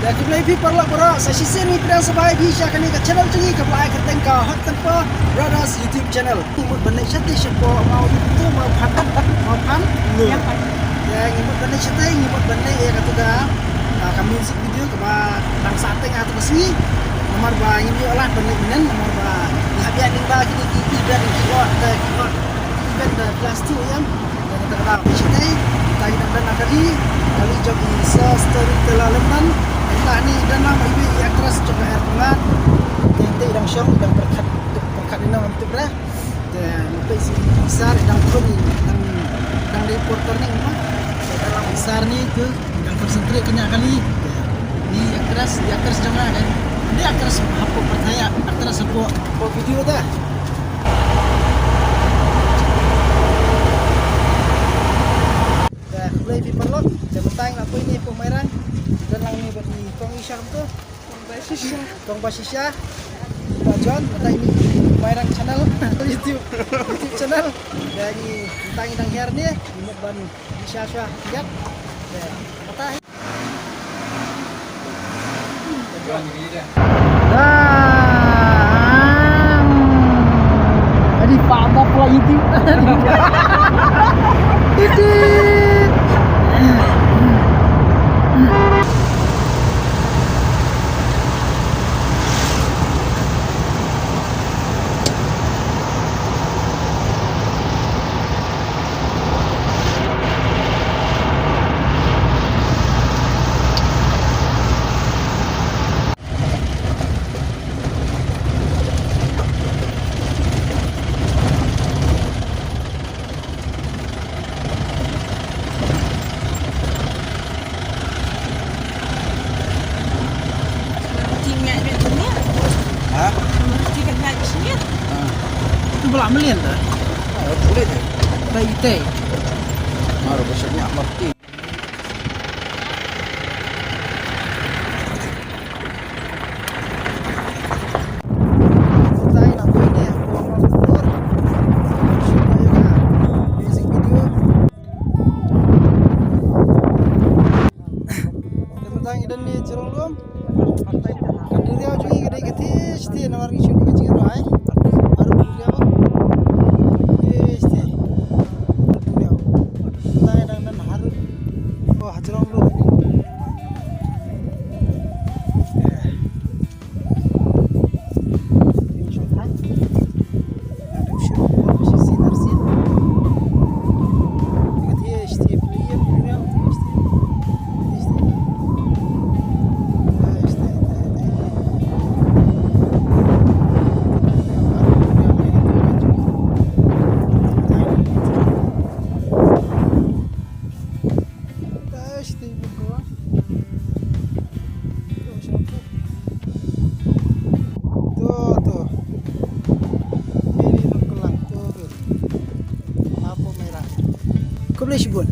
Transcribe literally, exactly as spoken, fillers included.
Khublei phi paralok baroh, sa shisien ngi pdiang sngewbha ïa phi sha kane ka channel jong ngi kaba la ai kyrteng ka Hot Temper Brothers YouTube channel. Ngi mut ban leit shatei shapoh, ma u ïa u tu, ma u phan, ma u phan. Ïa, ngi mut ban leit shatei, ngi mut ban leit ïa katu ka, ah, ka music video kaba nang sah teng ha katu ka sngi. Namar ba ngim ïoh lad ban leit mynnin, namar ba ngi hap ïaid lyngba kine ki event ki ot, ki ot, event da class two ïa. Kata ka daw shatei, kita ki dang don ha kali, kali jong i Sir Storyteller London. Kita ni don lang iwei i actress jong ka Air Khongnat. Te te i dang shong, i dang pyrkhat, pyrkhat ïa nong am tip re. Te ngi peit i Sir i dang khun i dang, dang dei por turning ma. Te don lang i Sir ni tu i dang concentrate kane kali. Te ni actress, i actress jong nga kan. Ni actress hapoh pyrthei, actress hapoh, hapoh video te. Te khublei phi paralok, te mynta ngi la poi ne hapoh Mairang. Don lang ne bad i kong i sha kumto. Kong Bashisha. Kong Bashisha. Bah John, mynta ngi Mairang channel, YouTube, YouTube channel. Te ngi mynta ngi dang hiar ne, ngi mut ban sha sha ïat. Te mynta Adi pa ba pula iti. Iti. Ha? Tu bela melian dah. Oh, boleh deh. Dah itai. Mara besarnya marti. Ka duriaw jong ngi ka dei ka thiah thiah namar ngi shu dei ka jingrwai. Ar duriaw. Thiah thiah. Duriaw. Nai dang nan harud. Oh, hajrong lu. Khublei shibun.